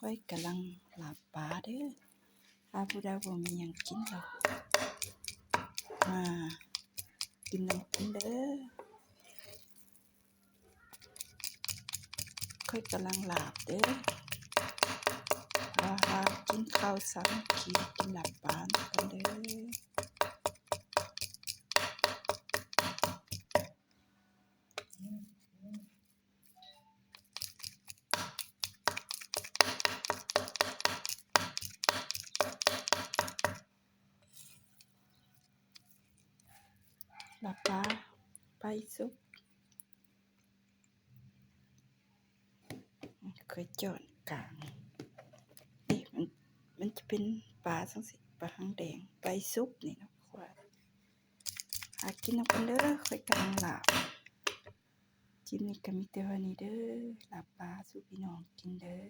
ຂ້ອຍກຳລັງລາບປາເດີ້. ຖ້າຜູ້ໃດບໍ່ມີຫຍັງກິນກໍມາກິນນຳກັນເດີ້. ຂ້ອຍກຳລັງລາບເດີ້. ຖ້າຫາກກິນເຂົ້າສາມັກຄີ ກິນລາບປານຳກັນເດີ້. ລາບປາໄຟສຸກ ຂ້ອຍຈອນກາງ ນີ້ ມັນ ມັນຈະເປັນປາຈັ່ງຊີ້ ປາຫາງແດງ ໄຟສຸກນີ້ເນາະ. ຫາກິນນຳກັນເດີ້ ຂ້ອຍກຳລັງລາບ. ຄລິບນີ້ກໍມີແຕ່ວ່ານີ້ເດີ້ ລາບປາສູ່ພີ່ນ້ອງກິນເດີ້.